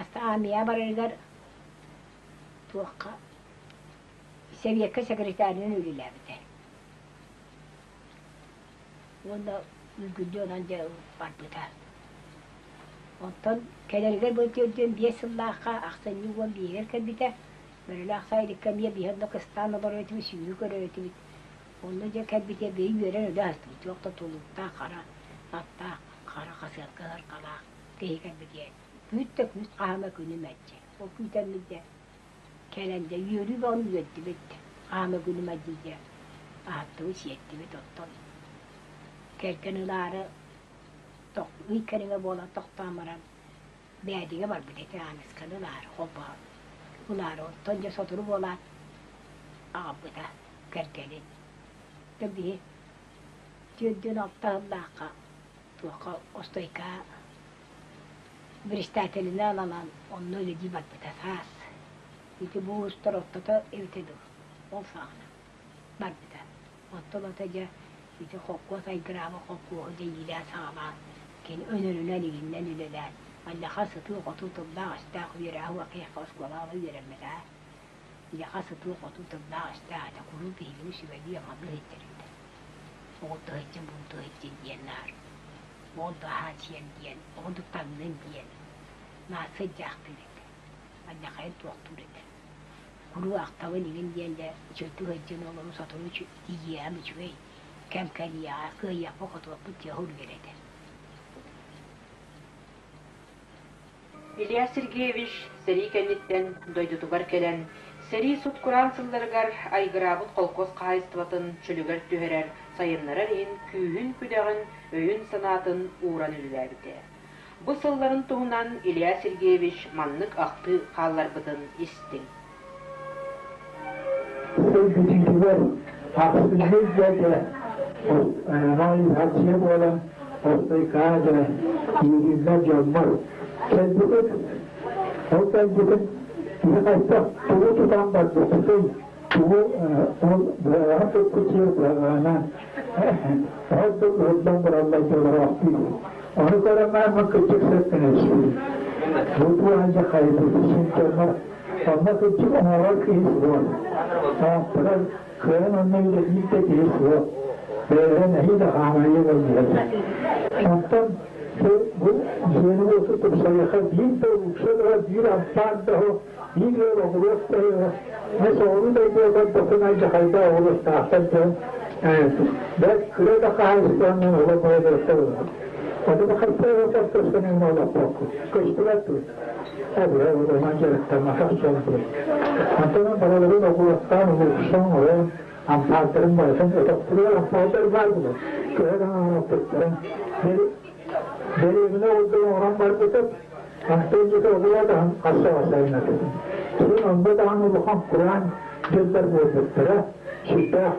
Аста аармыйаҕа барарыгар туохха Сэбиэккэ секретарынан үлэлээбитэ. Уонна үргүлдьү онон дьэ барбыта. Онтон кэлэригэр бу 45 сыллаахха ахсынньы 15-гэр кэлбитэ. Бөрөлөөх сайылыкка эмиэ биһи онно кыстаан олорор этибит, сүүрүү көрөр этибит. Онно дьэ кэлбитэ биһи үөрэн өлө сыстыбыт. Туох да тулууктаах хара аттаах, хара хасыакка ыһарҕалаах киһи кэлбитэ. Күүт да күүт хаһыма күнү мэлдьи. Ол күүтэммит дьэ Кэлэн дьэ үөрүү бөҕөнү үөрдүбүт, хаама күнүм дьэ аһаттыбыт, сиэттибит оттон кэргэн ылаары ый кэриҥэ буолан тохтоон баран Бээдигэ барбыт этэ Аанысканы ылаары холбоон ылаары оттон дьэ сотору буолаат аҕалбыта кэргэнин. Дьэ биһи 46 сыллаахха туохха Остойка Председателинэн ананан онно үлэлии барбыта саас. Ити бу устар ортото эбитэ дуу, ол саҕана барбыта. Оттон ото дьэ ити холкуос айгыраабы холкуоһу дьэ иилээн-саҕалаан, кини өнөрүнэн игиннэн үлэлээн, маньаха сытыы-хотуу тыллаах-өстөөх үөрэҕэ суох киһиэхэ оскуолаҕа үөрэммэтэҕэ. Ийэхэ сытыы-хотуу тыллаах-өстөөх этэ, куруук биһигини сүбэлии-амалыы сылдьар этэ. Оҕо тыһыйдын, бу тыһыйдын диэн наар Ол да аһаан сиэн диэн, оҕо таҥнын диэн наассай дьаахтыыр этэ. Анньахайын туохтуур этэ. Куруук ахтабын игин диэн дьэ үчүгэйдик сылдьан олору сотору тиийиэҕим үчүгэй кэм кэлиэҕэ, кыайыахпыт-хотуохпут диэн суруйар этэ. Илья Сергеевич сэрии кэнниттэн дойдутугар кэлэн, сэрии сут-кураан сылларыгар айгыраабыт холкуос хаһаайыстыбатын чөлүгэр түһэрэр, сайыннарар иһин күүһүн-күдэҕин, өйүн-санаатын ууран үлэлээбитэ. Бу сылларын туһунан Илья Сергеевич маннык ахтыы хаалларбытын истиҥ. Сыл бүтүүтүгэр ахсынньы дьэ Россия буолан Остойкаа дьэ киириллэр дьоммор кэлбитим. Ол кэлбитим киһи хайдах тугу тутан барбытый, тугу ол быһаҕаһын туппут сир быһаҕаһынан ордук ыһыллан бараллар буолараахтыы. Ону көрөн баран кырдьык сөп гына Бу туһанча хайбыт син дьоннор Онно кырдьык оҥорор киһи суох. Оҥотторор, кыайан онно үлэлиир да киһи суох. Бэйэлэрэ нэһиилэ хаамайыы буоллулар. Онтон бу дьиэни-уоту тупсарыахха биир да укса да, биир ампаар да биир ыал оҕуруот да Мин соҕуруу дойдуга көрдөхпүнэ дьахайда оҕуруоттаахтар дьон бэрт кыра да хаһаайыстыбаннан олох баайдарыттар Ону хайдах көстөнүҥ олохпокку көстүбэт дуо? Эбээ онон дьарыктамматах дьон буол. Онтон барыларын оҕуруоттаан улуустан олорон Ампаардарын барытын өтөхтөрүгэр ампаардар баар буолар. Көһөр аҥаараппыттара. Дэриэбинэ ордук оҥорон барбытым. Антон дьиэтэ оҕолор даҕаны хасса басайнатытым. Кэлин онно даҕаны улахан кураан дьыллар буолбуттара. Сүрдээх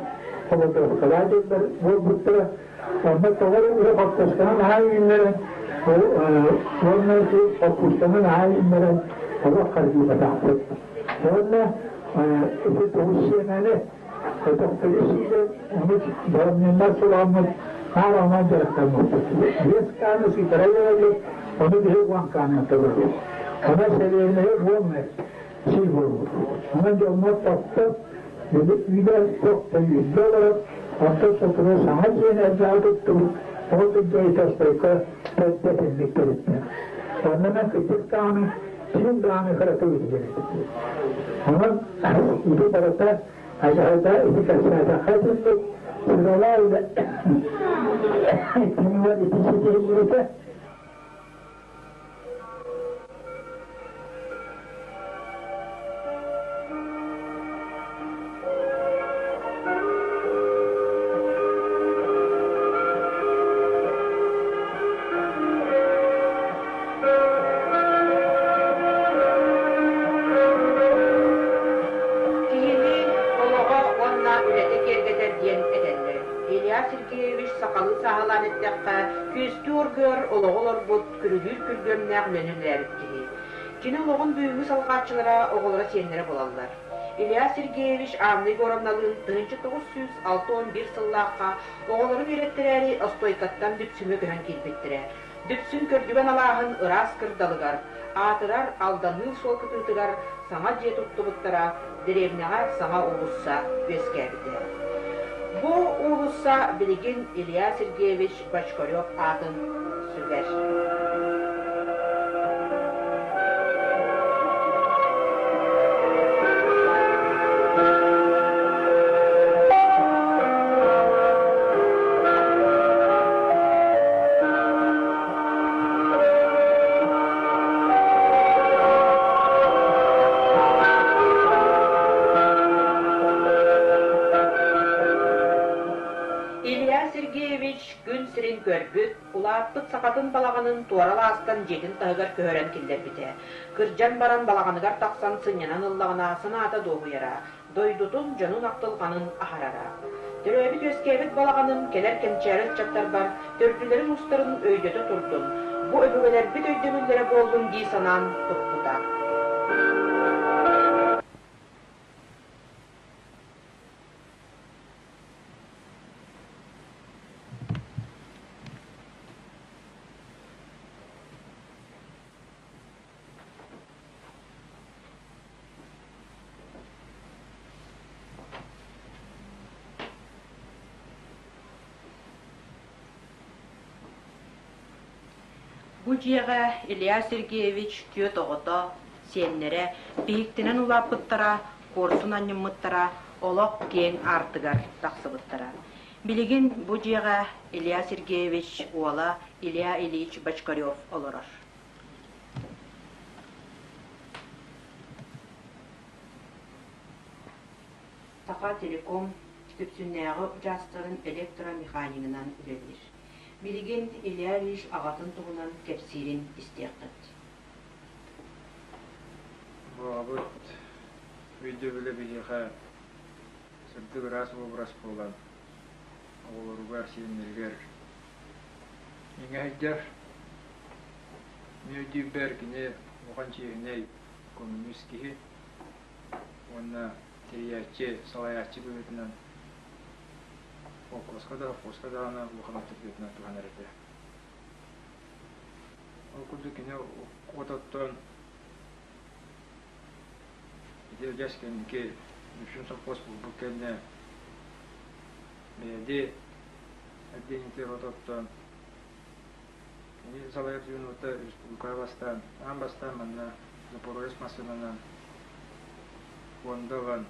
холодовкалаах дьыллар буолбуттара. Онно тоҕо эрэ үлэ хортуосканы наһаа үүннэрэн, уонна хоппуустаны наһаа үүннэрэн олох харгыйбатахпыт. Уонна ити тоҕус сиэмэни өтөхтөрү сиилэн, ону доромньуннар суламмыт, наар онон дьарыктаммыппыт. Биэс кааны сыытара үөрэллэр, ону биһи уон кааны толорбут. Онон сэлиэннэри уонна сии буолбут. Онон дьоммут тохтор, үлэ тохтойуутта олорор, онтон сотору саҥа дьиэни элбэҕи туттубут, ол дьиэ тостойко төрдө итинник. Онно мен кырдьык даҕаны, ким даҕаны кыратык үтүгэр Онон ити барыта ажарда ити кэпсээтэххэ итинник сыралаа үлэ түмүгэр ити ситиһиллибитэ. Киһини олоҕо уонна үлэтэ киэргэтэр диэн этэллэр. Илья Сергеевич сахалыы сааһылаан эттэххэ, күөстүү оргуйар олоҕу олорбут, күрүлүүр күргүөмнээх үлэни үлэлээбит киһи. Кини олоҕун бүгүҥҥү салҕааччылара оҕолоро сиэннэрэ буолаллар. Илья Сергеевич Анна Егоровналыын 1961 сыллаахха оҕолорун үөрэттэрээри Остуойкаттан Дүпсүҥҥэ көһөн киирбиттэрэ. Дүпсүн Көрдүгэн алааһын ыраас кырдалыгар, аатырар Алданныыр суол кытыытыгар саҥа дьиэ туттубуттара, дэриэбинэҕэ саҥа уулусса үөскээбитэ. Бу уулусса билигин Илья Сергеевич Бочкарев аатын сүгэр. Илья Сергеевич күн сирин көрбүт, улааппыт сахатын балаҕанын туора алаастан дьиэтин таһыгар көһөрөн киллэрбитэ. Кырдьан баран балаҕаныгар тахсан сынньанан ыллаҕына санаата дуоһуйара, дойдутун, дьонун ахтылҕанын аһарара. Төрөөбүт-үөскээбит балаҕаным кэлэр кэнчээри ыччаттарбар төрдүлэрин устарын өйдөтө турдун, бу өбүгэлэрбит өйдөбүллэрэ буоллун дии санаан туппута. Бу дьиэҕэ Илья Сергеевич түөрт оҕото, сиэннэрэ биһиктэнэн улааппыттара, куорсун анньыммыттара, олох киэҥ аартыгар тахсыбыттара. Билигин бу дьиэҕэ Илья Сергеевич уола Илья Ильич Бочкарев олорор. Саха Телеком Дүпсүннээҕи учаастагын электромеханигынан үлэлиир. Билигин Илья Ильич аҕатын туһунан кэпсиирин истиэххит. Баҕабыт өйдөбүлэ биһиэхэ сырдык ыраас образ буолан оҕолоругар, сиэннэригэр иҥэ сылдьар. Мин өйдүүрбэр кини улахан чиэһинэй коммунист киһи уонна тэрийээччи, салайааччы быһыытынан холкуоска да, совхозка даҕаны улахан авторитетынан туһанар этэ. Ол курдук кини от оттоон ити дьэс кэнники Дүпсүн совхоз буолбут кэннэ бэйэди отделениетыгар от оттоон Кини салайар звенота республикаҕа бастаан, аан бастаан манна Запорожец массыынанан фонда ылан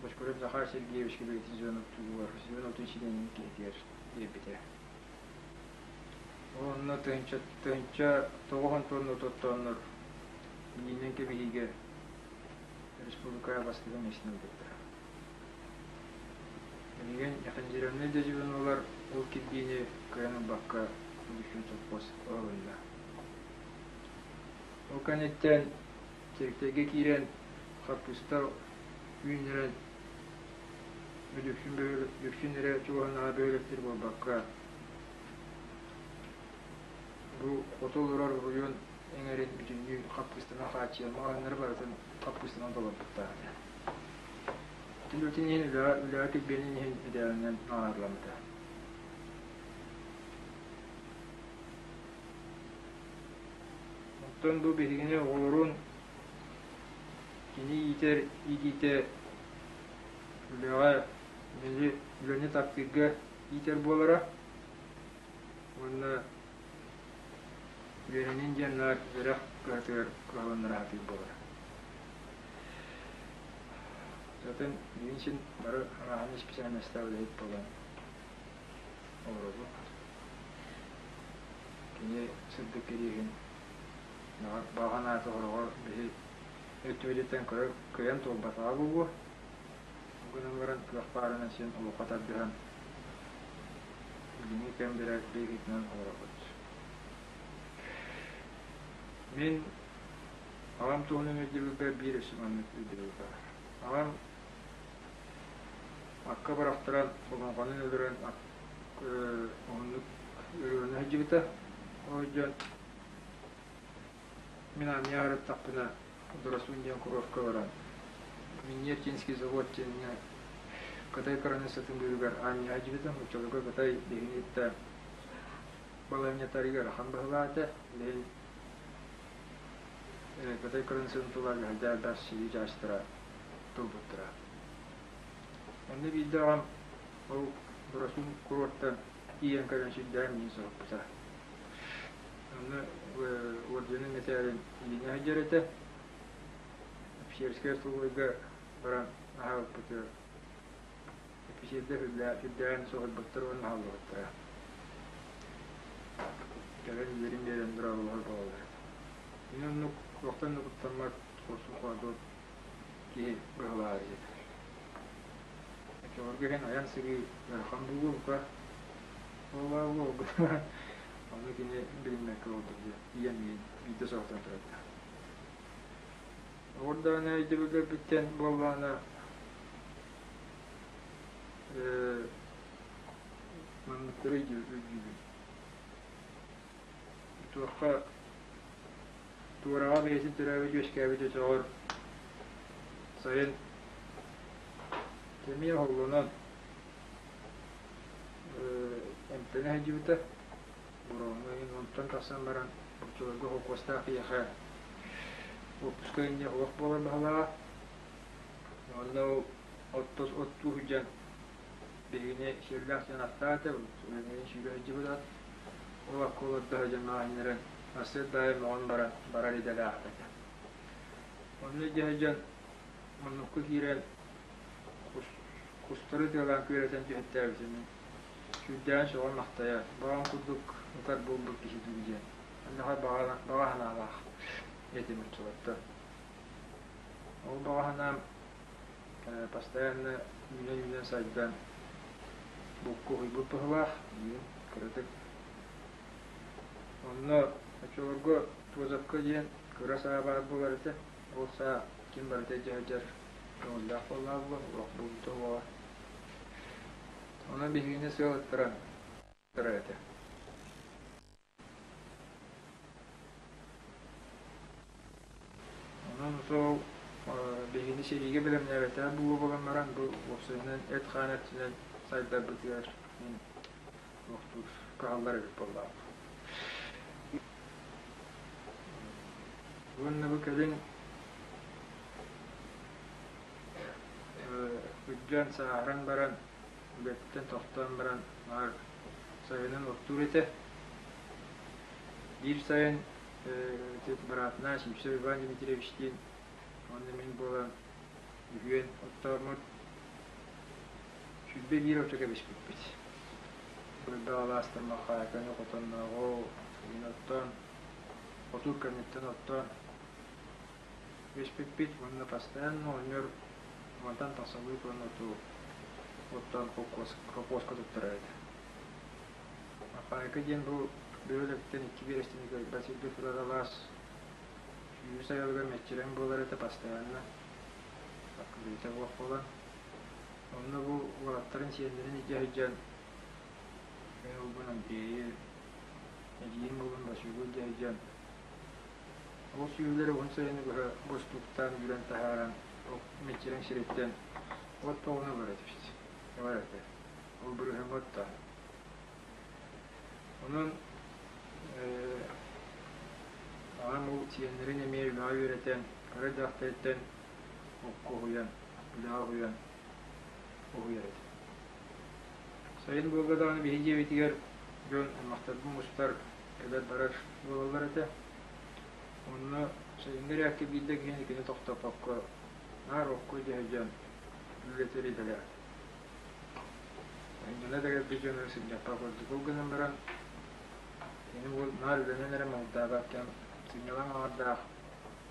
Бочкарев Захар Сергеевичка бэйэтин звенотугар, звенотун чилиэнин киһитигэр биэрбитэ. Онно тыһыынча тыһыынча тоҕус тонна тоттооннор илиинэн кэбиһиигэ республикаҕа бастакы миэстэни ылбыттара. Билигин механизированнай да звенолар ол кирбиини кыайан ылбакка Дүпсүн сопхуос ылынна. Ол кэнниттэн Чэриктэйгэ киирэн хаппыыста үүннэрэн Дүпсүн Дүпсүн эрэ чугаһынааҕы бөһүөлэктэр буолбакка бу хоту олорор оройуон эҥэрин бүтүннүү хаппыыстанан хааччыйан маҕаһыыннары барытын хаппыыстанан толорбуттаах этэ. Ити иһин үлэҕэ, үлэҕэ килбиэнин иһин мэдээлинэн наҕараадаламмыта. Оттон бу биһигини оҕолорун кини иитэр иитиитэ үлэҕэ, үлэни таптыырга иитэр буолара уонна үөрэнин диэн наар үөрэх кыһатыгар кыһалыннара сатыыр буолара. Затын билигин син бары аҥааһын исписээлинэстээх үлэһит буолан олоробут. Кини сырдык кириэһин баҕа санаата сороҕор биһи өттүбүтүттэн кыайан туолбатаҕа буолуо. Ол гынан баран кыах баарынан син олоххо тардыһан билиҥҥи кэм быһыытынан олоробут. Мин аҕам туһунан өйдөбүлбэр биир өссө маннык өйдөбүл баар. Аҕам акка бырахтаран, олоҥхону өлөрөн уһуннук ырыаны сылдьыбыта. Ол дьон мин армия арыттахпына Доросун диэн курортка баран Миннертинский завод диэҥҥэ Кытай кыраныыссатын быыһыгар аанньа сылдьыбытым. Оччолорго Кытай биһигини кытта балаһыанньатарыгар ыарахан быһыылаах этэ. Билигин Кытай кыраныыссатын тула элбэх сирии чаастара турбуттара. Онно биирдэ аҕам ол Доросун курортан тиийэн кэлэн сүрдээх миин соһуппута. Онно орденын мэтээлин илиҥҥэ сылдьар этэ. Офицерскай остолобуойга баран аһаабыппытыгар Эписиэрдэр үрдээн соһуйбуттар уонна аһыллыбыттара. Кэлэн үөрүн биэрэн быраҕыллар буолаллар этэ. Мин оннук туохтан да куттаммат хорсун хоодуот киһи быһылаах этэ. Оччолорго иһин айан-сырыы ыарахан буолуо бука. Ол Ону кини билиммэккэ олордо диэн ийэм миин биирдэ соһутан турардаах. Оҕурдаҕына өйдөбүллэрбиттэн буоллаҕына манныктары өйдүүбүн. Туохха туораҕа бэйэтин төрөөбүт үөскээбит өтөҕөр сайын эмиэ оһоллонон эмтэнэ сылдьыбыта. Буроҥҥа онтон тахсан баран оччолорго холкуостаах киһиэхэ уоппуска инньэ олох буолар баһылааҕа. Онно ол оттуу сылдьан биһигини сиэллээх дьон аттаата, үлэни сүүрэ сылдьыбыт ат. Ол акка олордо сылдьан маҕаһыыннарын сарсыарда аайы мөҕөн баран барар идэлээх этэ. Онно илдьэ сылдьан муннукка киирэн кустары тыалаан күөрэтэн түһэттээбитим сүрдээҕин сөҕөн-махтайа, баҕам курдук ытар буолбут киһи дуу диэн оннооҕор баҕа санаалаах этим оччолортон. Ол баҕа санаам постоянно үүнэн-үүнэн сайдан буккуһуйбут быһыылаах, билигин кыратык. Онно оччолорго Туозапка диэн кыра саа баар буолар этэ. Ол саа ким барыта илдьэ сылдьар көҥүллээх буоллаҕа буолуо, олох буолбута буолуо. Онон биһигини сыал ыттаран этэ. Онон сол биһигини сэриигэ бэлэмнээбэтэх буолуо буолан баран, бу уопсайынан эт-хаан өттүнэн сайдарбытыгар мин туохтуур кыһаллар эбит буоллаҕым. Уонна бу кэлин Үрдээн сааһыран баран, үлэттэн тохтоон баран наар сайынын оттуур этэ. Биир сайын быраатынаан Сивцев Иван Дмитриевичтиин уонна мин буолан үһүөн оттооммут 21 оту кэбиспиппит. Элбэх алаастар Махаайканы хотоннооҕу мин оттоон, хотуур кэнниттэн оттоон. Түбэспиппит уонна постоянно оҕонньор мантан тахсабыт уонна ту оттон холкуоска туттарар этэ. Аппаайка диэн бу бөһүөлэктэн икки биэрэстэни кыайбат сиргэ турар алаас сүүс сайылыгар мэччирэҥ буолар этэ постоянно аккырыыта буох буолан. Онно бу уолаттарын сиэннэрин илдьэ сылдьан мин уолбун Андрейы, эдьиийим уолун Васюгу илдьэ сылдьан Ол сүөһүлэри уһун сайыны быһа бостууктаан үүрэн таһааран, ол мэччирэҥ сириттэн от тоҕуна ылар этибит. Ылар этэ. Ол бырыһыаҥҥа оттоон. Онон аҕам ол сиэннэрин эмиэ үлэҕэ үөрэтэн, кыра эрдэхтэриттэн окко уһуйан, үлэҕэ уһуйан уһуйар этэ. Сайын буолла даҕаны биһиги дьиэбитигэр дьон аймахтарбын мустар, кэлэр-барар буолаллар этэ. Онно сайыҥҥы эрээккэ биир да киһини кини тохтоппокко наар окко дьаһайдьан үлэтэр идэлээх. Дьоно да кэлбит дьону сынньаппат курдук. Ол гынан баран кини уол наар үлэнэн эрэ муҥурдаабат кэм сынньалаҥ аҥардаах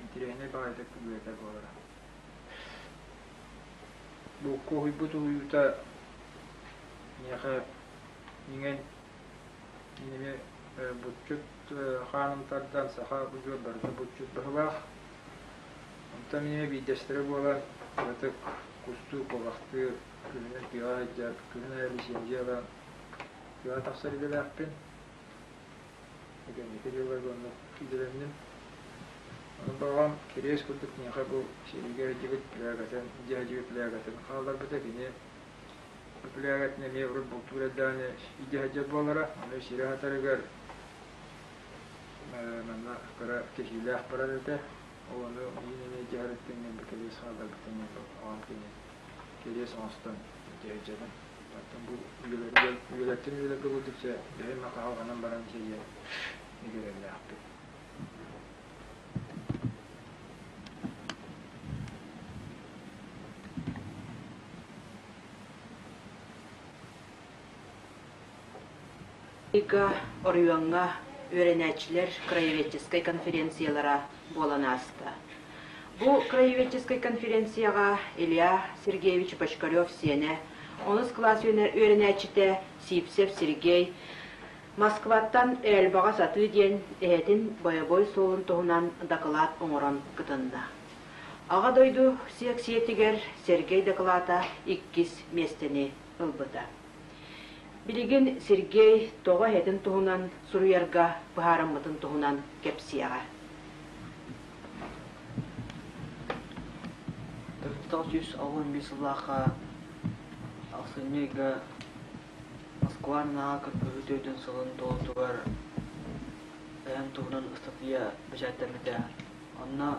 интэриэһинэй баҕайытык үлэтэр буолара. Бу уһуйбут уһуйуута миэхэ иҥэн Мин эмиэ булчут хааным тардан саха удьуор барыта булчут быһыылаах. Онтон мин эмиэ биирдэстэрэ буолан кыратык кустуу, куобахтыы, күһүнүн тыаҕа сылдьар, күһүн аайы лицензия ылан тыаҕа тахсар идэлээхпин. Кэнники дьылларга оннук идэлэнним. Ону баҕам кириэс курдук миэхэ бу сиригэ илдьибит плягатын, дьээдьибит плягатын хаалларбыта кини Үпүлээгэтин эмиэ урут бултуур эрдэҕинэ илдьэ буолара, ону сири аһатарыгар манна кыра кэһиилээх барар этэ. Ол ону миин эмиэ дьаһарыттан бу кэриэс хаалларбытын аҕам кини кэриэс оҥостон дьаһайдьабын. Оттон бу үйэлэртэн үйэлэргэ курдук чэ бэйэм хахалҕанан баран сиэйэн игирэллээхпин. Ыйга оройуоҥҥа үөрэнээччилэр краеведческай конференциялара буолан ааста. Бу краеведческай конференцияҕа Илья Сергеевич Бочкарев сиэнэ, онус кылаас үөрэнээччитэ Сивцев Сергей Москваттан Эльбаҕа сатыы диэн эһэтин бойобуой суолун туһунан дакылаат оҥорон кытынна. Аҕа дойду сиэксийэтигэр Сергей дакылаата иккис миэстэни ылбыта. Билигин Сергей тоҕо эһэтин туһунан суруйарга быһаарыммытын туһунан кэпсиэҕэ. 1965 сыллаахха ахсынньы ыйга Москва аннааҕы кыргыһыы төрдүн сылын туолуутугар эһэм туһунан ыстатыйа бэчээттэммитэ. Онно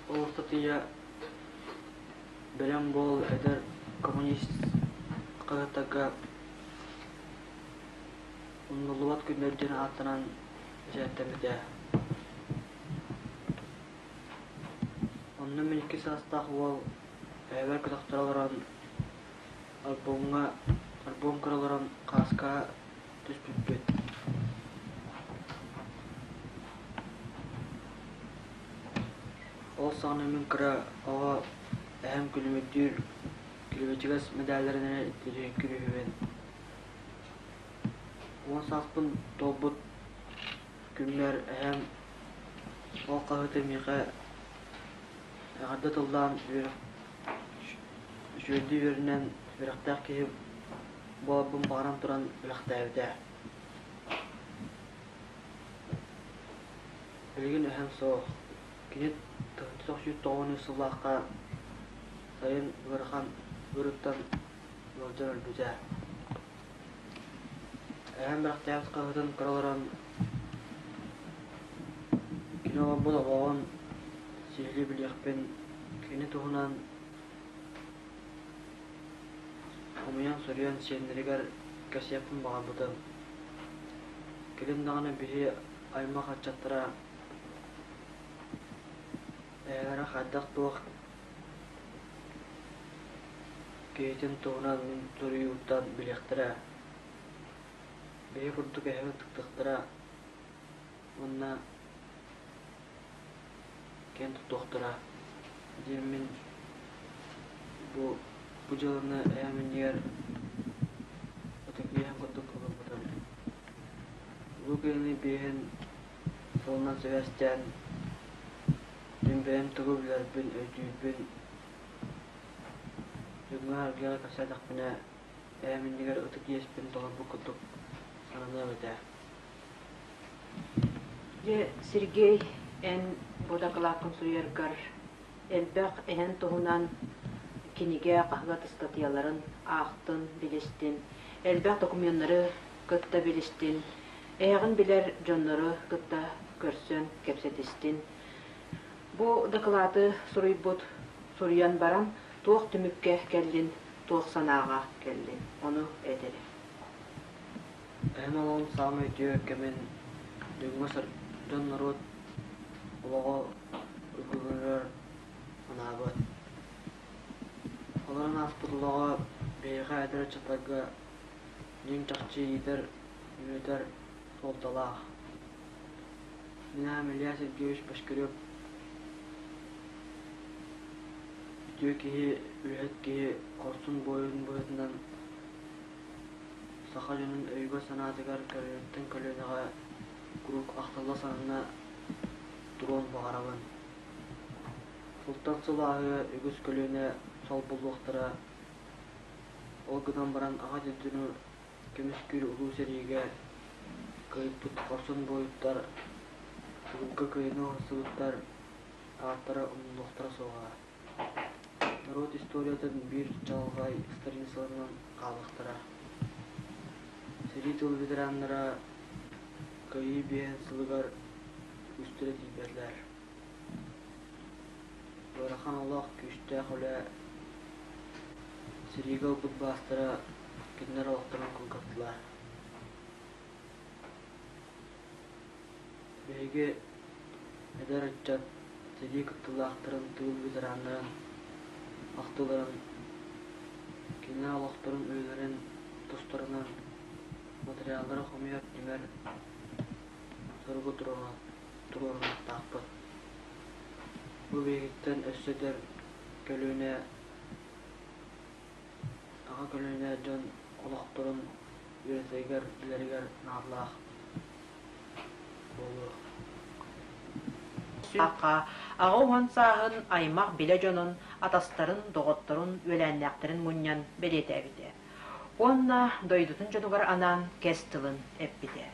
ол ыстатыйа «Бэлэм буол эдэр коммунист» хаһыаттарга «Умнуллубат күннэр» диэн ааттанан бэчээттэммитэ. Онно мин икки саастаах уол эһэбэр көтөхтөрө олорон Альбомҥа альбом көрө олорон хааска түспүппүт. Ол саҕана мин кыра оҕо эһэм күлүмүрдүүр күлүмүчүгэс мэдээллэринэн күлүһүбүн. Уон сааспын туолбут күммэр эһэм ол хаһыаты миэхэ эҕэрдэ тыллаан үөрэх Үчүгэйдик үөрэнэн, үөрэхтээх киһи буоларбын баҕаран туран бэлэхтээбитэ. Билигин эһэм суох. Кини 1993 сыллаахха сайын ыарахан ыарыыттан ыалдьан өлбүтэ. Эһэм бэлэхтээбит хаһыатын көрө олорон кини олорбут олоҕун сиһилии билиэхпин, кини туһунан Хомуйан суруйан сиэннэригэр кэпсиэхпин баҕарбытым. Кэлин даҕаны биһи аймах ыччаттара эһэлэрэ хайдах-туох киһитин туһунан мин суруйууттан билиэхтэрэ. Биһи курдук эһэбин тыктыахтара уонна киэн туттуохтара диэммин бу бу дьыаланы эһэм иннигэр ытык иэһэм курдук ылыммытым. Улуу Кыайыыны биэһин сылынан сибээстээн мин бэйэм тугу билэрбин, өйдүүрбүн дьоҥҥо-сэргэҕэ кэпсээтэхпинэ эһэм иннигэр ытык иэспин толорбут курдук сананыам этэ. Дьэ, Сергей, эн бу дакылааккын суруйаргар элбэх эһэн туһунан кинигэ, хаһыат ыстатыйаларын аахтын, билистин, элбэх докуменнары кытта билистин, эһэҕин билэр дьоннору кытта көрсөн кэпсэтистин. Бу дакылааты суруйбут, суруйан баран туох түмүккэ кэллин, туох санааҕа кэллин, ону эт эрэ. Эһэм олоҕун саамай үтүө кэмин дьоҥҥо дьон-норуот олоҕо уйгуланар анаабыт. Олорон ааспыт олоҕо биһиэхэ эдэр ыччаттарга дьиҥ-чахчы иитэр, үөрэтэр суолталаах. Мин аҕам Илья Сергеевич Башкирев үтүө киһи, үлэһит киһи, хорсун буойун быһыытынан Саха дьонун өйүгэр-санаатыгар көлүөнэттэн көлүөнэҕэ куруук ахтылла санана туруон баҕарабын. Сылтан сыл аайы үгүс көлүөнэ солбуллуохтара, ол гынан баран Аҕа дойдуну көмүскүүр Улуу сэриигэ кыайбыт хорсун буойуттар, тыылга кыайыыны уһансыбыттар ааттара умнуллуохтара суоҕа. Норуот историятын биир чаҕылхай страницаларынан хаалыахтара. Сэрии тыл ветераннара Кыайыы биэһин сылыгар үгүстэрэ тиийбэтилэр. Ыарахан олох, күүстээх үлэ, сэриигэ ылбыт баастара кинилэр олохторун кылгаттылар. Биһиги эдэр ыччат сэрии кыттыылаахтарын, тыыл ветераннарын ахтыыларын, кинилэр олохторун, үлэлэрин тустарынан материаллары хомуйар, түмэр соругу туруорунуохтаахпыт. Бу биһигиттэн өссө эдэр көлүөнэ, аҕа көлүөнэ дьон олохторун үөрэтэригэр, билэригэр наадалаах буолуо. Аҕа уһун сааһын аймах билэ дьонун, атастарын, доҕотторун, үөлээннээхтэрин мунньан бэлиэтээбитэ. Уонна дойдутун дьонугар анаан кэс тылын эппитэ.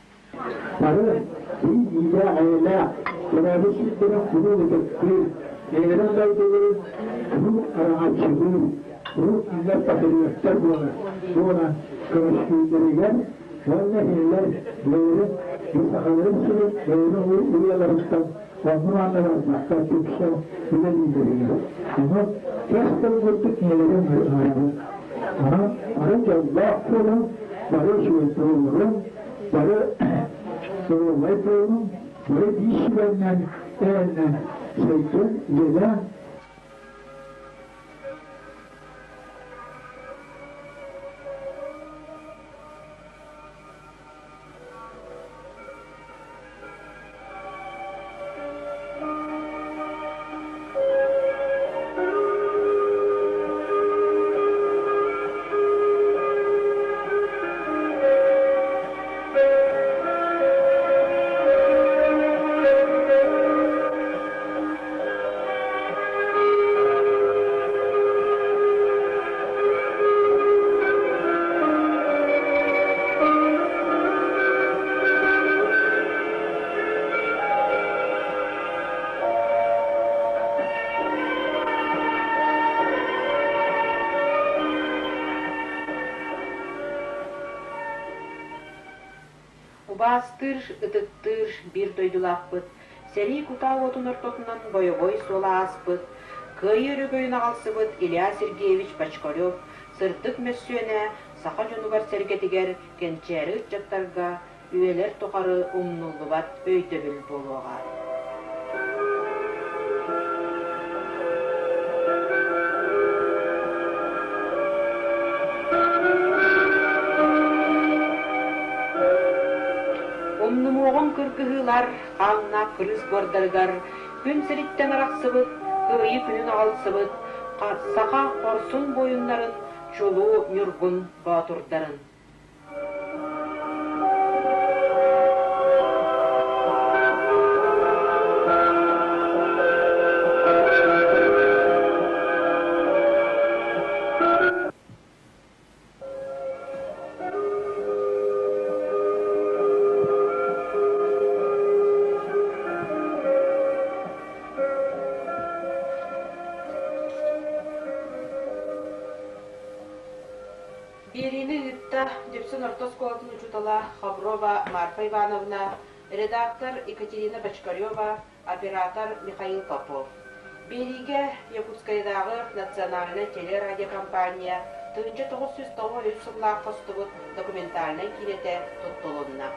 Бары биир-биирдээх эйэлээх, төрөөбүт сирдэрин куруук ытыктыыр, бэйэлэрин дойдуларын куруук араҥаччылыыр, куруук кинилэр патриоттар буолар буолан көмүскүүллэригэр уонна кинилэр бэйэлэрин бу сахаларын сирин бэйэлэрин уйаларыттан онну-манна барбакка түмсэн үлэлииллэригэр. Ону кэс тыл курдук кинилэри ыҥырабын. Онон бары дьоллоох буолуҥ, бары үчүгэй буолуҥ, бары доруобай буолуҥ, бары биир сүбэннэн, эрэннэн сайдын, үлэлээн Убаастыыр, ытыктыыр биир дойдулаахпыт, сэрии кутаа уотун ортотунан бойобуой суол ааспыт, Кыайыы өрөгөйүн аҕалсыбыт Илья Сергеевич Бочкарев сырдык мөссүөнэ саха дьонугар-сэргэтигэр, кэнчээри ыччаттарга үйэлэр тухары умнуллубат өйдөбүл буолуоҕа. Умнумуоҕуҥ. кыргыһыылар хааннаах кырыыс буордарыгар күн сириттэн арахсыбыт, Кыайыы күнүн аҕалсыбыт саха хорсун буойуннарын чулуу ньургун боотурдарын. Биэриини ыытта Дүпсүн орто оскуолатын учуутала Хаброва Марфа Ивановна, редактор Екатерина Бочкарева, оператор Михаил Попов. Биэриигэ Якутскайдааҕы национальнай телерадиокомпания 1993 сыллаахха устубут документальнай киинэтэ туттулунна.